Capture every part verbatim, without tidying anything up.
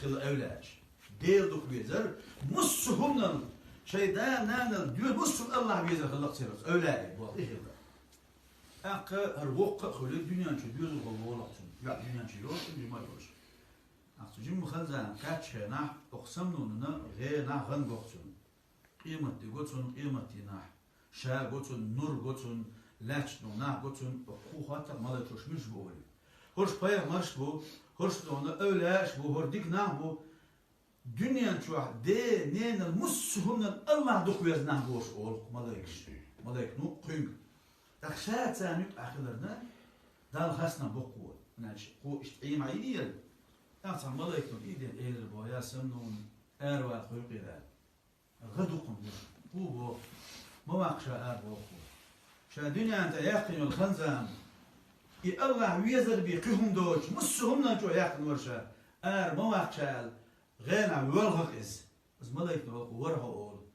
хилла эвлаьш. Дела дукха везар, муссу хӀуманал, шоай да-нанал доьзал муссу Аллахь везар хилла церан эвлаьш боху и хилла. ТӀаккха хӀара воккха а хуьлу дуьнен чу доьзалхо волахь цунна. ЙоӀ дуьнен чу йолуш, жима йолуш. Ахьа цу жимма ханзана кхаьччу хенахь, оха самнунана гӀенахь гӀан гоху цунна. Къематде го цунна къематдийнахь. Ша го цунна, нур го цунна, лаьтташ долу нах го цунна, оха кху хаттар малайкаш муьлш бу олий. ХӀорш пайхамарш бу, хӀорш долу эвлаьш бу, хӀора дика нах бу. Дуьнен чохь де, ненал муссу хӀуманал Аллахь дукха веза нах бохуш олу малайкаш. Малайкано кхуьнга. ТӀаккха ша царна юкъахь хиларна, Далла хастам боккхо. Иначе кхо иштта Ӏийма йиъера. ТӀаккха цхьа малайкано и ден элира боху, я самнун, аравала кхойкхийра. ГӀа дукха ма ду. Кху боху, ма ваккха ша ара боху. Ша дуьнен тӀе яьккхина йолу ханзана. И Аллахь везар бен кхин хӀума доцуш, муссу хӀуманал чӀогӀа яьккхина вара ша. Ара ма ваккха ша аьлла, гӀенахь воьлху иза. Иза малайкано вара хьо олу.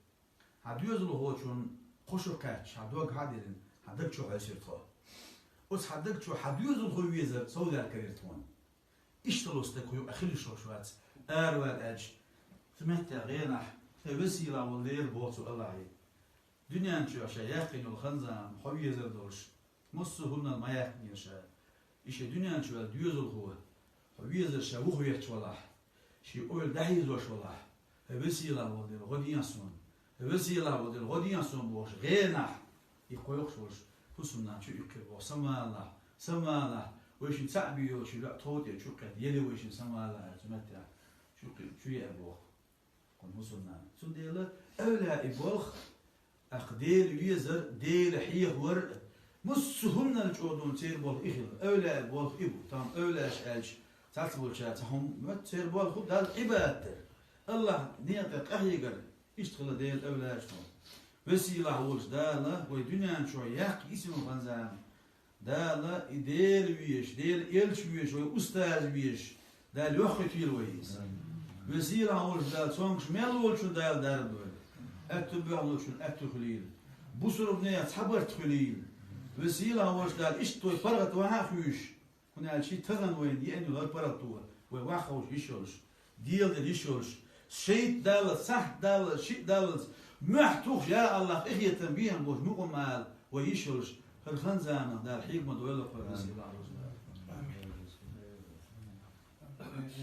Хьан доьзалхочун кхо шо кхаьчча, хьан дог хьа а диллина, хьан даг чу хьаьвсира тхо. Оцу хьан даг чу хьан доьзалхо везар совдаьлла карийра тхуна. Иштта ло стаг кху юкъа хила йиш йолуш вац, аравала аьлча, цу меттехь гӀенахь, тхайн весийлахь волу Дела боху цу Аллахье. Дуьнен чу ша яьккхина йолу ханзана хьо везар долуш, муссу хӀуманал ма яьккхинера ша. И шен дуьнен чу ваьлла доьзалхо, хьо везар ша вухаветташ валахь, шен ойла дӀахьийзош валахь, хӀай весийлахь волу Дела, гӀо дехьа суна, хӀай весийлахь волу Дела, гӀо дехьа суна бохуш, гӀенахь, и кхойкхуш волуш, хӀусамнана чу иккхира боху, самалахь, самалахь, вайшинна цхьаъ бен йолчу йоӀ тхов тӀе чу кхетта, ели вайшинна самалахь аьлла, цу меттехь чу, чу еара боху. Кхунна хӀусамнана. Цундела эвлаьи болх, тӀаккха Дела везар, Дела хьехавар, муссу хӀуманал чӀогӀа дуьйна церан болх и хилла. Эвлаьи болх и бу. Тахана эвлаьш аьлча, цхьацволчара цхьа хӀума моьтту, церан болх бу Далла Ӏибадат дар. Аллахь некъа тӀе къахьегар, иштта хилла Делан эвлаьшна. Весийлахь волчу Дала вай дуьнен чохь яккха исмал ханзана. Дала и Дела везаш, Делан элча везаш, вай устаз везаш, Дала йоххийтийла вай иза. Весийлахь волчу Дала цомгуш мел волчун Дала дарба дойла. Аьтту боьхначун аьтту хуьлийла. Бусурбанех цхьа барт хуьлийла. Весийлахь волчу Дала иштта вай паргӀат вахьа а хуьйш. ХӀунда аьлча тахана вайна еана йолу паргӀато, вай ваххавш йиш йолуш, Дела дина йиш йолуш, шайтӀа даллалц, сахьт даллалц, шиъ даллалц, мохь тухуш, я Аллахь, къинхетам бехьа бохуш мукъам ала вай йиш йолуш, хӀара хан-заманах Дала хьехам дойла вай.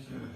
Амин.